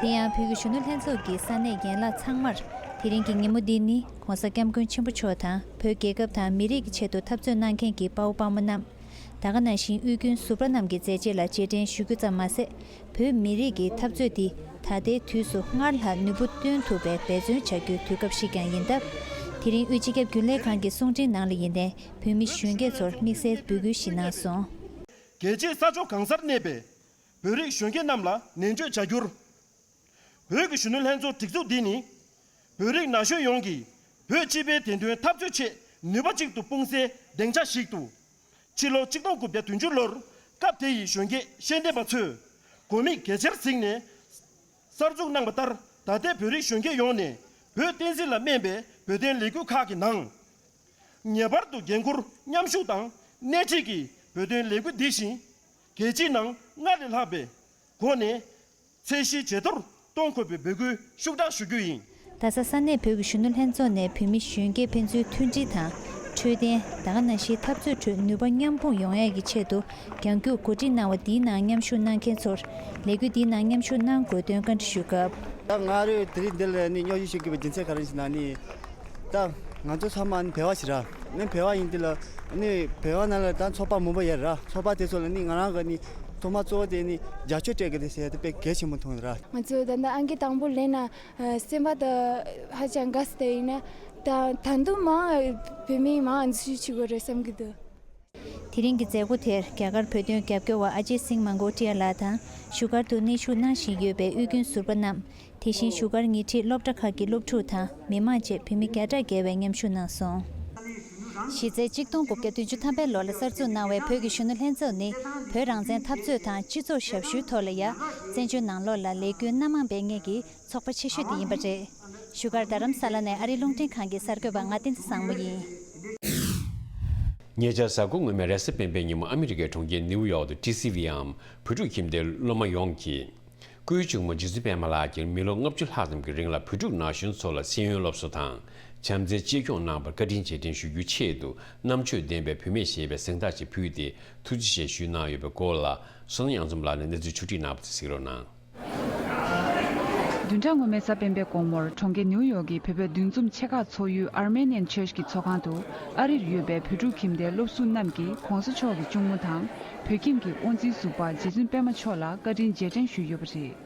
དེ་ཡང་བོད་ཀྱི་གཞོན་ནུ་ལྷན་ཚོགས་ཀྱི་ས་གནས་ཡན་ལག་ཚང་མར། དེ་རིང་གི་ཉིན་མོ་འདི་ནི་༸གོང་ས་༸སྐྱབས་མགོན་ཆེན་པོ་མཆོག་དང་བོད་རྒྱལ་ཁབ་དང་མི་རིགས་ཀྱི་ཆེད་དུ་འཐབ་རྩོད་གནང་མཁན་གྱི་དཔའ་བོ་དཔའ་མོ་རྣམས། ད་ག་ནང་བཞིན་དབུས་རྒྱུན་ཟུར་པ་རྣམས་ཀྱི་མཛད་རྗེས་ལ་རྗེས་དྲན་ཞུ་རྒྱུ་ཙམ་མ་ཟད། བོད་མི་རིགས་ཀྱི་འཐབ་རྩོད་འདི་ད་ལྟའི་དུས་སུ་སྔར་ལྷག་ནུས་པ་བཏོན་ཐུབ་པའི་འབད་བརྩོན་བྱ་རྒྱུའི་དུས་སྐབས་ཤིག་ཀྱང་ཡིན་སྟབས། དེ་རིང་དབུས་སྤྱི་ཁྱབ་རྒྱུན་ལས་ཁང་གི་གསུང་འཕྲིན་ནང་ལ་ཡིན་ནའི་བོད་མི་གཞོན་སྐྱེས་ཚོར་དམིགས་བསལ་འབོད་སྐུལ་ཞིག་གནང་སོང་། རྒྱལ་སྤྱིའི་ས་ཕྱོགས་གང་སར་གནས་པའི་བོད་རིགས་གཞོན་སྐྱེས་རྣམས་ལ་ནན་བརྗོད་བྱ་རྒྱུར། བོད་ཀྱི་གཞོན་ནུ་ལྷན་ཚོགས་སྒྲིག་འཛུགས་འདི་ནི། བོད་རིགས་ན་གཞོན་ཡོངས་ཀྱིས་བོད་སྤྱི་པའི་བདེན་དོན་འཐབ་རྩོད་ཆེད་ནུས་པ་གཅིག་ཏུ་སྤུངས་སའི་སྡིངས་ཆ་ཞིག་ཏུ། ཕྱི་ལོ་ཆིག་སྟོང་དགུ་བརྒྱ་བདུན་ཅུ་ལོར་སྐབས་དེ་ཡི་གཞོན་སྐྱེས་ཤེས་ལྡན་པ་ཚོས་དགོས་དམིགས་གལ་ཆེར་གཟིགས་ནས་གསར་འཛུགས་གནང་བ་ལྟར། ད་ལྟའི་བོད་རིགས་གཞོན་སྐྱེས་ཡོངས་ནས་བོད་བསྟན་སྲིད་ལ་སྨན་པའི་བོད་དོན་ལས་འགུལ་ཁག་གི་ནང་ངེས་པར་དུ་འགན་འཁུར་མཉམ་ཞུགས་དང་། སྣེ་ཁྲིད་ཀྱིས་བོད་དོན་ལས་འགུལ་འདི་བཞིན་རྒྱལ་སྤྱིའི་ནང་སྔར་ལས་ལྷག་པའི་སྒོ་ནས། ཚད་གཞི་ཇེ་མཐོར་གཏོང་དགོས་པའི་འབོད་སྐུལ་ཤུགས་དྲག་ཞུ་རྒྱུ་ཡིན། རྡ་ས་ས་གནས་བོད་ཀྱི་གཞོན་ནུ་ལྷན་ཚོགས་ནས་བོད་མི་གཞོན་སྐྱེས་ཕན་ཚུན་མཐུན་སྒྲིལ་དང་། འཕྲོད་བསྟེན། ད་ག་ནང་བཞིན་འཐབ་རྩོད་ཁྲོད་ནུས་པ་མཉམ་སྤུངས་ཡོང་ཡག་གི་ཆེད་དུ། རྒྱང་རྒྱུག་གོ་སྒྲིག་གནང་བ་འདིའི་ནང་མཉམ་ཞུགས་གནང་མཁན་ཚོར། ལས་འགུལ་འདིའི་ནང་མཉམ་ཞུགས་གནང་དགོས་དོན་བཀའ་འདྲི་ཞུས་སྐབས། ད་ང་རེ་དེ་རིང་འདི་ལ་ནི་སྙོབ་ཞིབ་ཞུ་དགོས་པའི་རྒྱུ་མཚན་ག་རེ་ཡིན་ཟེར་ན་ནི། ད་ང་ཚོ་ཚང་མ་ནི་བོད་པ་ཞིག་ར། ནི་བོད་པ་ཡིན་དུས་ལ་ནི་བོད་པ་ནང་ལ་ད་ཚོགས་པ་མང་པོ་ཡོད་ར། ཚོགས་པ་དེ་ཚོ་ལ་ནི་ང་རང་གི་ནི་ཐོག་མ་གཙོ་བོ་དེ་ནི་རྒྱབ་སྐྱོར་སྤྲད་དགོས་དེ་ཟེར་ཡ་དེ་དཔེ་གལ་ཆེན་པོ་མཐོང་ཡོད་ར། ང་ཚོ་ད་ལྟ་ཨང་ཀི་དང་པོ་ལེན་ན་སེམས་པ་ད་ཧ་ཅང་དགའ་སྟེ་ཡིན་ན། ད་ད་དུང་མང་བོད་མི་མང་འཛུལ་ཞུགས་བྱེད་དགོས་རེད་བསམ་གྱི་འདུག་དེ་རིང་གི་མཛད་སྒོ་དེར་རྒྱ་གར་བོད་དོན་རྒྱབ་སྐྱོར་བ་ཨ་ཇེ་སིང་མང་གོ་ཏྲི་ཡ་ལགས་དང་། བཞུགས་སྒར་དུ་གནས་བཞུགས་གནང་བཞིན་ཡོད་པའི་དབུས་རྒྱུན་ཟུར་པ་རྣམས། དེ་བཞིན་བཞུགས་སྒར་ཉེ་འཁྲིས་སློབ་གྲྭ་ཁག་གི་སློབ་ཕྲུག་དང་མི་མང་བཅས་བོད་མི་བརྒྱ་ཕྲག་བརྒལ་བས་མཉམ་ཞུགས་གནང་སོང་། གཞི་རྩའི་ཆིག་སྟོང་དགུ་བརྒྱ་བདུན་ཅུ་ཐམ་པའི་ལོ་ལ་གསར་འཛུགས་གནང་བའི་བོད་ཀྱི་གཞོན་ནུ་ལྷན་ཚོགས་ནི། བོད་རང་བཙན་འཐབ་རྩོད་དང་སྤྱི་ཚོགས་ཞབས་ཞུའི་ཐོག་ལ་ཡ། བཙན་བྱོལ་ནང་ལོགས་ལ་ལས་འགུལ་སྣ་མང་སྤེལ་མཁན་གྱི་ཚོགས་པ་ཆེ་ཤོས་དེ་ཡིན་པ་རེད། བཞུགས་སྒར་རྡ་རམ་ས་ལ་ནས་ཨ་རིའི་རླུང་འཕྲིན་ཁང་གི་གསར་འགོད་པ་ང་བསྟན་འཛིན་བཟང་མོ་ཡིན། ཉེ་ཆར་གཟའ་འཁོར་སྔོན་མའི་རེས་གཟའ་སྤེན་པའི་ཉིན་མོ་ཨ་མི་རི་ཀའི་གྲོང་ཁྱེར་ནིའུ་ཡོག་ཏུ་ཊི་སི་ཝི་འམ་བོད་ཕྲུག་ཁྱིམ་སྡེའི་སློབ་མ་ཡོངས་ཀྱིས། སྐུའི་གཅུང་མོ་རྗེ་བཙུན་པད་མ་ལགས་ཀྱིས་མི་ལོ་ལྔ་བཅུ་ལྷག་ཙམ་གྱི་རིང་ལ་བོད་ཕྲུག་ན་གཞོན་ཚོ་ལ་ཤེས་ཡོན་སློབ་གསོ་དང་། བྱམས་བརྩེའི་གཅེས་སྐྱོང་གནང་བར་བཀའ་དྲིན་རྗེས་དྲན་ཞུ་རྒྱུའི་ཆེད་དུ། རྣམ་དཔྱོད་ལྡན་པའི་བུད་མེད་ཞེས་པའི་གཟེངས་རྟགས་ཅིག་ཕུལ་ཏེ་ཐུགས་རྗེ་ཆེ་ཞུས་གནང་ཡོད་པའི་སྐོར་ལ། བསོད་ནམས་དབྱངས་འཛོམས་ལགས་ནས་གནས་ཚུལ་ཕྱོགས་སྒྲིག་གནང་བ་དེ་གཟིགས་རོགས་གནང་། བདུན་ཕྲག་སྔོན་མའི་གཟའ་སྤེན་པའི་དགོང་མོར་གྲོང་ཁྱེར་ནིའུ་ཡོག་གི་བོད་པའི་འདུ་འཛོམས་ཆེ་ཁག་ཚོགས་ཡུལ་Armenian Church གྱི་ཚོགས་ཁང་དུ། ཨ་རིར་ཡོད་པའི་བོད་ཕྲུག་ཁྱིམ་སྡེའི་སློབ་ཟུར་རྣམས་ཀྱིས་༸གོང་ས་མཆོག་གི་གཅུང་མོ་དང་། བོད་ཁྱིམ་གྱི་དབུ་འཛིན་ཟུར་པ་རྗེ་བཙུན་པད་མ་མཆོག་ལ་བཀའ་དྲིན་རྗེས་དྲན་ཞུས་ཡོད་པ་རེད།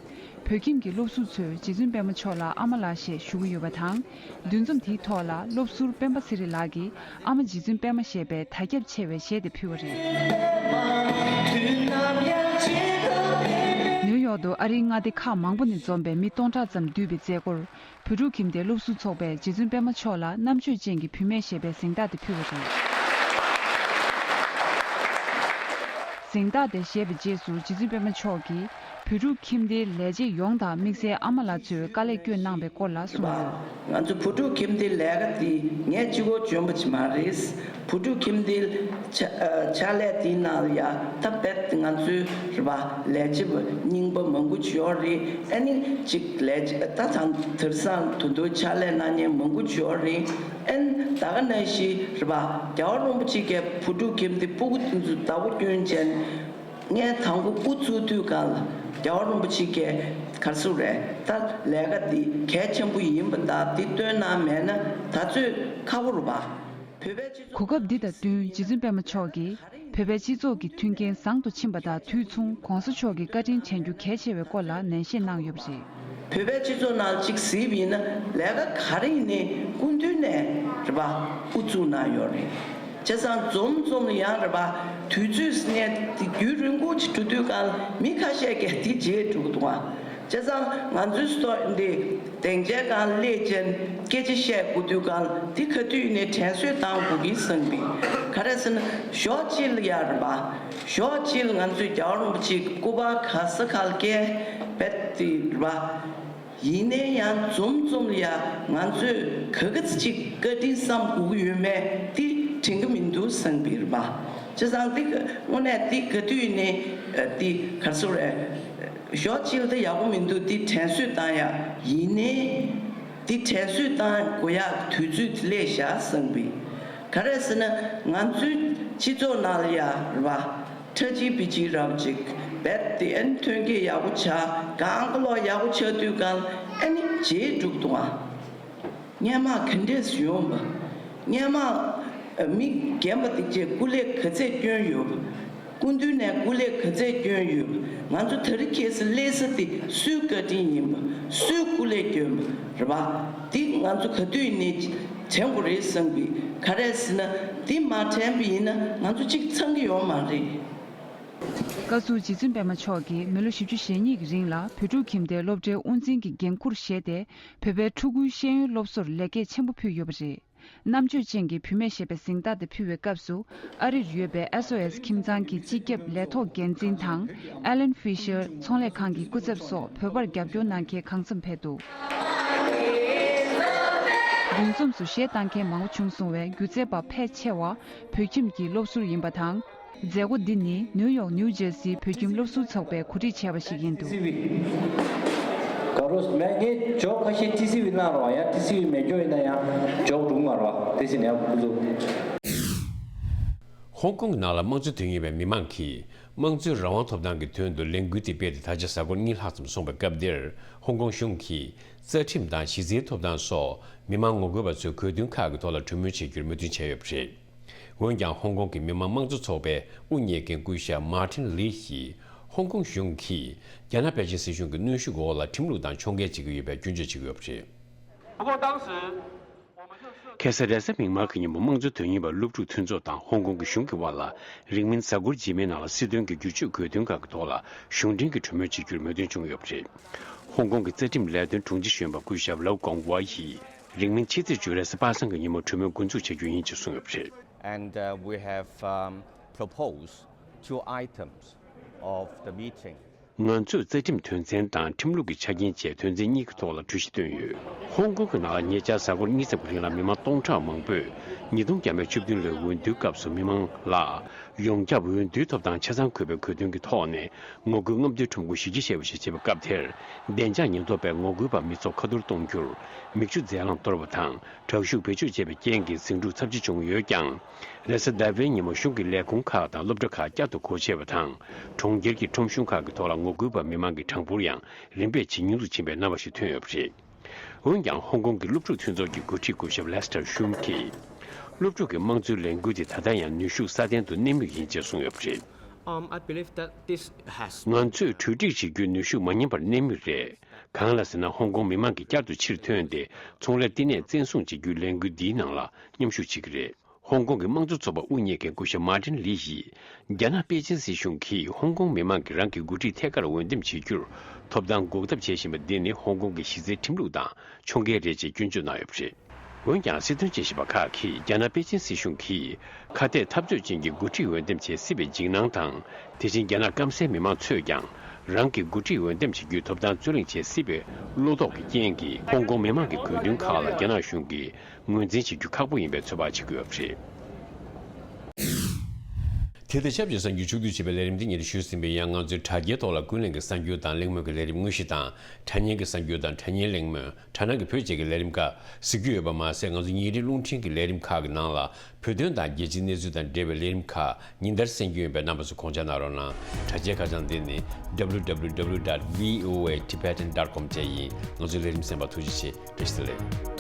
བོད་ཁྱིམ་གྱི་སློབ་ཟུར་ཚོས་རྗེ་བཙུན་པད་མ་མཆོག་ལ་ཨ་མ་ལགས་ཞེས་ཞུ་གི་ཡོད་པ་དང་། འདུ་འཛོམས་དེའི་ཐོག་ལ་སློབ་ཟུར་སྤེན་པ་ཚེ་རིང་ལགས་ཀྱིས་ཨ་མ་རྗེ་བཙུན་པད་མ་ཞེས་པའི་དར་ཁྱབ་ཆེ་བའི་གཞས་དེ་ཕུལ་བ་རེད། ནིའུ་ཡོག་ཏུ་ཨ་རིའི་མངའ་སྡེ་ཁག་མང་པོ་ནས་འཛོམས་པའི་མི་སྟོང་ཕྲག་ཙམ་འདུས་པའི་མཛད་སྒོར། བོད་ཕྲུག་ཁྱིམ་སྡེའི་སློབ་ཟུར་ཚོགས་པས་རྗེ་བཙུན་པད་མ་མཆོག་ལ་རྣམ་དཔྱོད་ཅན་གྱི་བུད་མེད་ཞེས་པའི་གཟེངས་རྟགས་དེ་ཕུལ་བ་རེད། གཟེངས་རྟགས་དེ་བཞེས་པའི་རྗེས་སུ་རྗེ་བཙུན་པད་མ་མཆོག་གིས་བོད་ཕྲུག་ཁྱིམ་སྡེའི་ལས་བྱེད་ཡོངས་དང་དམིགས་བསལ་ཨ་མ་ལགས་ཚོས་དཀའ་ལས་བསྐྱོན་གནང་བའི་སྐོར་ལ་གསུངས་ཡོད། ང་ཚོ་བོད་ཕྲུག་ཁྱིམ་སྡེའི་ལས་ཀ་འདི་ངས་གཅིག་པོ་འཇོན་པ་ཅིག་མ་རེད། བུ་ཕྲུག་ཁྱིམ་སྡེའི་ཕྱག་ཕྱག་ལས་དེའི་ནང་ལ་ཡ་ད་རྦད་ང་ཚོའི་རེད་པ་ལས་བྱེད་པ་རྙིང་པ་མང་པོ་ཅིག་ཡོད་རེད། ཨ་ནི་ཅིག་ལས་བྱེད་ད་ཚང་དེང་སང་དུ་དུ་ཕྱག་ལས་གནང་མཁན་མང་པོ་ཅིག་ཡོད་རེད། ཨ་ནི་ད་ག་ནང་བཞིན་རེད་པ་རྒྱལ་བ་རིན་པོ་ཆེ་གིས་བུ་ཕྲུག་ཁྱིམ་སྡེ་སྤུ་གུ་དེ་ཚོ་བདག་པོ་སྐྱོན་བྱས་ངས་དང་པོ་དབུ་ཚུགས་དུས་སྒང་ལ་རྒྱལ་བ་རིན་པོ་ཆེ་གིས་ག་རེ་ཟེར་རེད། ད་ལས་ཀ་འདི་གལ་ཆེན་པོ་ཡིན་པ་དང་འདི་བཏོན་གནང་མེད་ན་ད་ཚོད་ཁག་པོ་རེད་པ། གོ་སྐབས་འདི་དང་བསྟུན་རྗེ་བཙུན་པད་མ་མཆོག་གིས་བོད་པའི་སྤྱི་ཚོགས་ཀྱི་མཐུན་རྐྱེན་བཟང་དུ་ཕྱིན་པ་དང་དུས་མཚུངས་གོང་ས་མཆོག་གི་བཀའ་དྲིན་དྲན་རྒྱུ་གལ་ཆེ་བའི་སྐོར་ལ་ནན་བཤད་གནང་ཡོད་པ་རེད། བོད་པའི་སྤྱི་ཚོགས་ནང་གཅིག་གཟིགས་པ་ཡིན་ན་ལས་ཀ་ག་རེ་ཡིན་ནའི་སྐུ་མདུན་ནས་རེད་པ་དབུ་བཙུགས་གནང་ཡོད་རེད། བྱས་ཙང་འཛོམས་འཛོམས་ལ་ཡང་རེད་པ། དུས་ཚོད་ཟེར་ནས་དེ་རྒྱུན་རིང་པོ་ཅིག་འགྲོ་དུས་གང་ལ་མི་ཁ་ཤས་ཀྱིས་དེ་བརྗེད་འགྲོ་གི་འདུག་ཨ། བྱས་ཙང་ང་ཚོའི་སྟོད་འདི་སྡིངས་ཆའི་སྒང་སླེབས་བྱས་སྐད་ཆ་བཤད་དགོས་དུས་གང་ལ་དེ་ག་དུས་ཡིན་ནའི་དྲན་གསོ་བཏང་དགོས་ཀྱི་བསམ་གི། ག་རེ་ཟེར་ན་ཞོགས་ཕྱི་ལ་ཡ་རེད་པ། ཞོགས་ཕྱི་ལ་ང་ཚོས་རྒྱལ་བ་རིན་པོ་ཆེའི་སྐུ་པར་ག་ས་ག་ལ་བཀལ་བས་དེ་རེད་པ། ཡིན་ནའི་ཡང་འཛོམས་འཛོམས་ལ་ཡ་ང་ཚོས་ག་ག་ཚོད་ཅིག་བཀའ་དྲིན་བསམ་དགོས་ཀྱི་ཡོད་མེད་དེ་དྲན་གྱི་མི་འདུག་བསམ་གི་རེད་པ། བྱས་ཙང་དེ་དངོས་གནས་དེ་ག་དུས་ནས་དེ་ག་རེ་ཟེར་རེད། ཞོགས་ཕྱི་ལ་དེ་ཡག་པོ་མི་འདུག་དེ་དྲན་གསོ་བཏང་ཡ། ཡིན་ནའི་དེ་དྲན་གསོ་བཏང་དགོས་ཡ་དུས་ཚོད་དེ་སླེབས་བཞག་བསམ་གི། ག་རེ་ཟེར་ན་ང་ཚོའི་སྤྱི་ཚོགས་ནང་ལ་ཡ་རེད་པ། ཁྲ་ཆིལ་པི་ཆིལ་རབ་ཅིག་རྦད་དེ་ཨ་ནི་ཐོན་སྐྱེད་ཡག་པོ་ཆགས་གང་ག་ལོག་ཡག་པོ་ཆགས་དུས་གང་ཨ་ནི་བརྗེད་འགྲོ་གི་འདུག་ཨ། སྔོན་མ་ག་འདྲས་ཡོང་བ། སྔོན་མ་མི་རྒན་པ་དེ་ཚོས་སྐུ་ལས་ག་ཚད་བསྐྱོན་ཡོད་པ། སྐུ་མདུན་ནས་སྐུ་ལས་ག་ཚད་བསྐྱོན་ཡོད་པ། ང་ཚོ་དེ་རིང་ཁ་སང་སླེབས་ས་དེ་སུའི་བཀའ་དྲིན་ཡིན་པ། སུའི་སྐུ་ལས་བསྐྱོན་པ་རེད་པ། དེ་ང་ཚོ་ག་དུས་ནས་དྲན་དགོས་རེད་བསམ་གི། ག་རེ་ཟེར་ན་དེ་མ་དྲན་པ་ཡིན་ན་ང་ཚོ་གཅིག་ཚང་གི་ཡོད་མ་རེད། བཀའ་ཟུར་རྗེ་བཙུན་པད་མ་མཆོག་གིས་མི་ལོ་བཞི་བཅུ་ཞེ་གཉིས་ཀྱི་རིང་ལ་བོད་ཕྲུག་ཁྱིམ་སྡེའི་སློབ་གྲྭའི་དབུ་འཛིན་གྱི་འགན་འཁུར་བཞེས་ཏེ་བོད་པའི་ཕྲུ་གུའི་ཤེས་ཡོན་སློབ་གསོར་ལེགས་སྐྱེས་ཆེན་པོ་ཕུལ་ཡོད་པ་རེད། རྣམ་དཔྱོད་ཅན་གྱི་བུད་མེད་ཞེས་པའི་གཟེངས་རྟགས་དེ་ཕུལ་བའི་སྐབས་སུ་ཨ་རིར་ཡོད་པའི་ཨེས་ཨོ་ཨེས་ཁྱིམ་ཚང་གི་སྤྱི་ཁྱབ་ལས་ཐོག་འགན་འཛིན་དང་ཨེ་ལན་ཕི་ཤར་ཚོང་ལས་ཁང་གི་སྐུ་ཚབ་སོགས་བོད་པར་རྒྱབ་སྐྱོར་གནང་མཁན་གང་འཚམ་ཕེབས་འདུག་འདུ་འཛོམས་སུ་གཞས་བཏང་མཁན་མང་པོ་བྱུང་སོང་བས་སྒྱུ་རྩལ་པ་ཕལ་ཆེ་བ་བོད་ཁྱིམ་གྱི་སློབ་ཟུར་ཡིན་པ་དང་། མཛད་སྒོ་འདི་ནི་ནིའུ་ཡོག་ནིའུ་ཇར་སིའི་བོད་ཁྱིམ་སློབ་ཟུར་ཚོགས་པས་གོ་སྒྲིག་བྱས་པ་ཞིག་ཡིན་འདུག་ཊི་སི་ཝི། ག་རོ་མེད་ངས་འཇོག་ཁ་ཤས་ཊི་སི་ཝི་གནང་རོགས་ཡ། ཊི་སི་ཝི་མེད་འཇོག་ཡིན་ན་ཡང་འཇོག་འགྲུབ་མ་རོགས་དེ་ཟིན་ཡང་ཁུ་ཚུགས། ཧོང་ཀོང་གི་ནང་ལ་དམངས་གཙོ་དོན་གཉེར་བའི་མི་མང་གིས་དམངས་གཙོའི་རང་དབང་ཐོབ་ཐང་གི་དོན་དུ་ལས་འགུལ་དེ་སྤེལ་ཏེ་ད་ཆ་གཟའ་འཁོར་གཉིས་ལྷག་ཙམ་སོང་བའི་སྐབས་འདིར་ཧོང་ཀོང་གཞུང་གིས་རྩ་ཁྲིམས་དང་གཞི་རྩའི་ཐོབ་ཐང་སོགས་མི་མང་ངོ་རྒོལ་བ་ཚོའི་གོ་དོན་ཁག་གི་ཐོག་ལ་གྲོས་མོལ་བྱེད་རྒྱུར་མོས་མཐུན་བྱས་ཡོད་པ་རེད། འོན་ཀྱང་ཧོང་ཀོང་གི་མི་དམངས་དམངས་གཙོ་ཚོགས་པའི་དབུ་བརྙེས་མཁན་སྐུ་ཞབས་མཱ་ཊིན་ལི་ཡིས་ཧོང་ཀོང་གཞུང་གིས་རྒྱ་ནག་པེ་ཅིན་སྲིད་གཞུང་གི་གནོན་ཤུགས་འོག་ལ་ཁྲིམས་ལུགས་དང་ཕྱོགས་འགལ་བྱེད་ཀྱི་ཡོད་པའི་སྐྱོན་བརྗོད་བྱེད་ཀྱི་ཡོད་པ་རེད། 不过当时 ཁ་སང་རེས་གཟའ་མིག་དམར་གྱི་ཉིན་མོ་དམངས་གཙོ་དོན་གཉེར་བ་སློབ་ཕྲུག་མཐུན་ཚོགས་དང་ཧོང་ཀོང་གི་གཞུང་གི་དབར་ལ་རིང་མིན་གཟའ་འཁོར་རྗེས་མའི་ནང་ལ་སྲིད་དོན་གྱི་བསྒྱུར་བཅོས་དགོས་དོན་ཁག་གི་ཐོག་ལ་གཞུང་འབྲེལ་གྱི་གྲོས་མོལ་བྱེད་རྒྱུར་མོས་མཐུན་བྱུང་ཡོད་པ་རེད། ཧོང་ཀོང་གི་རྩ་ཁྲིམས་ལས་དོན་དྲུང་ཆེ་གཞོན་པ་སྐུ་ཞབས་ལའུ་ཀོང་ཝ་ཡིས། རིང་མིན་ཕྱི་ཚེས་བཅུ་རེས་གཟའ་པ་སངས་ཀྱི་ཉིན་མོ་གྲོས་མོལ་འགོ་འཛུགས་བྱ་རྒྱུ་ཡིན་ཅེས་གསུངས་ཡོད་པ་རེད། And uh, we have um, proposed two items of the meeting. ང་ཚོས་རྩ་ཁྲིམས་དོན་ཚན་དང་ཁྲིམས་ལུགས་ཀྱི་ཆ་རྐྱེན་བཅས་དོན་ཚན་གཉིས་ཀྱི་ཐོག་ལ་གྲོས་གཞི་བཏོན་ཡོད། ཧོང་ཀོང་གི་ནང་ལ་ཉེ་ཆར་གཟའ་འཁོར་གཉིས་ཙམ་གྱི་རིང་ལ་མི་མང་སྟོང་ཕྲག་མང་པོས་ཉིས་སྟོང་བརྒྱ་མེད་བཅུ་བདུན་ལོའི་འོས་བསྡུའི་སྐབས་སུ་མི་མང་ལ་ཡོངས་ཁྱབ་འོས་བསྡུའི་ཐོབ་ཐང་ཆ་ཚང་དགོས་པའི་གོ་དོན་གྱི་ཐོག་ནས་ངོ་རྒོལ་རྔམ་སྟོན་ཁྲོམ་སྐོར་གཞི་རྒྱ་ཆེ་བ་ཞིག་བྱས་པའི་སྐབས་དེར། བདེ་འཇགས་ཉེན་རྟོག་པས་ངོ་རྒོལ་པ་མི་ཚོགས་ཁ་ཐོར་གཏོང་རྒྱུར་མིག་ཆུ་རྫས་རླངས་གཏོར་བ་དང་དྲག་ཤུགས་བེད་སྤྱོད་བྱས་པའི་རྐྱེན་གྱིས་ཟིང་འཁྲུག་ཚབས་ཆེ་བྱུང་ཡོད་ཀྱང་། རེས་གཟའ་ཟླ་བའི་ཉིན་མོ་གཞུང་གི་ལས་ཁུངས་ཁག་དང་སློབ་གྲྭ་ཁག་བསྐྱར་དུ་སྒོ་ཕྱེ་བ་དང་། གྲོང་ཁྱེར་གྱི་ཁྲོམ་གཞུང་ཁག་གི་ཐོག་ལ་ངོ་རྒོལ་པ་མི་མང་གི་གྲངས་འབོར་ཡང་རིམ་པས་ཇེ་ཉུང་དུ་ཕྱིན་པའི་རྣམ་པ་ཞིག་ཐོན་ཡོད་པ་རེད། འོན་ཀྱང་ཧོང་ཀོང་གི་སློབ་ཕྲུག་མཐུན་ཚོགས་ཀྱི་འགོ་ཁྲིད་སྐུ་ཞབས་ལེ་སི་ཊར་ཤུམ་གྱིས། སློབ་ཕྲུག་གི་དམངས་གཙོའི་ལས་འགུལ་དེ་ད་ལྟ་ཡང་ནུས་ཤུགས་སྲ་བརྟན་དུ་གནས་མུས་ཡིན་ཅེས་གསུངས་ཡོད་པ་རེད། Um, I believe that this has ང་ཚོས་གྲོས་སྒྲིག་བྱེད་རྒྱུའི་ནུས་ཤུགས་མ་ཉམས་པར་གནས་མུས་རེད། གང་ལ་ཟེར་ན་ཧོང་ཀོང་མི་མང་གིས་བསྐྱར་དུ་ཕྱིར་ཐོན་ཏེ་ཚོང་ལས་བསྟི་གནས་བཙན་བཟུང་བྱེད་རྒྱུའི་ལས་འགུལ་འདིའི་ནང་ལ་མཉམ་ཞུགས་བྱེད་ཀྱི་རེད། ཧོང་ཀོང་གི་དམངས་གཙོ་ཚོགས་པ་དབུ་བརྙེས་མཁན་སྐུ་ཞབས་མཱ་ཏིན་ལི་ཡིས། རྒྱ་ནག་པེ་ཅིན་སྲིད་གཞུང་གིས་ཧོང་ཀོང་མི་མང་གིས་རང་གི་འགོ་ཁྲིད་ཐད་ཀར་འོས་འདེམས་བྱེད་རྒྱུར་ཐོབ་ཐང་འགོག་ཐབས་བྱེད་བཞིན་པ་འདི་ནི་ཧོང་ཀོང་གི་གཞི་རྩའི་ཁྲིམས་ལུགས་དང་ཕྱོགས་འགལ་རེད་ཅེས་སྐྱོན་བརྗོད་གནང་ཡོད་པ་རེད། འོན་ཀྱང་སྲིད་དོན་དཔྱད་ཞིབ་པ་ཁག་གིས་རྒྱ་ནག་པེ་ཅིན་སྲིད་གཞུང་གིས་ཁ་གཏད་འཐབ་རྩོད་ཅན་གྱི་འགོ་ཁྲིད་འོས་འདེམས་བྱེད་སྲིད་པའི་འཇིགས་སྣང་དང་། དེ་བཞིན་རྒྱ་ནག་སྐམ་སའི་མི་མང་ཚོས་ཀྱང་རང་གི་འགོ་ཁྲིད་འོས་འདེམས་བྱེད་རྒྱུའི་ཐོབ་ཐང་རྩོད་གླེང་བྱེད་སྲིད་པའི་བློ་དོགས་ཀྱི་རྐྱེན་གྱིས་ཧོང་ཀོང་མི་མང་གི་དགོས་འདུན་ཁག་ལ་རྒྱ་ནག་གཞུང་གིས་ངོས་འཛིན་བྱེད་རྒྱུ་ཁག་པོ་ཡིན་པའི་ཚོད་དཔག་བྱེད་ཀྱི་ཡོད་པ་རེད། དེ་དང་ཆབས་ཅིག་གསར་འགྱུར་ཕྱོགས་བསྡུས་བྱས་པའི་ལས་རིམ་དེ་ཉིད་ཞུས་ཟིན་པས། ཡང་ང་ཚོའི་དྲ་རྒྱའི་ཐོག་ལ་ཀུན་གླེང་གི་གསར་འགྱུར་དང་གླེང་མོལ་གྱི་ལས་རིམ་དངོས་གཞི་དང་། དྲ་བརྙན་གྱི་གསར་འགྱུར་དང་དྲ་བརྙན་གླེང་མོལ། དྲ་སྣང་གི་བོད་ཅེས་ཀྱི་ལས་རིམ་ཁག་གཟིགས་རྒྱུ་ཡོད་པ་མ་ཟད། ང་ཚོ་ཉིན་རེའི་རླུང་འཕྲིན་གྱི་ལས་རིམ་ཁག་གི་ནང་ལ་བོད་དོན་དང་རྒྱལ་སྤྱིའི་གནས་ཚུལ་དང་འབྲེལ་བའི་ལས་རིམ་ཁག་ཉིན་ལྟར་གསན་རྒྱུ་ཡིན་པས། རྣམ་པ་ཚོས་དགོངས་འཇགས་གནང་རོགས་གནང་། དྲ་རྒྱའི་ཁ་བྱང་འདི་ནི་W W W dot V O A Tibetan dot com བཅས་ཡིན། ང་ཚོའི་ལས་རིམ་གསན་པར་ཐུགས་རྗེ་ཆེ། བཀྲ་ཤིས་བདེ་ལེགས།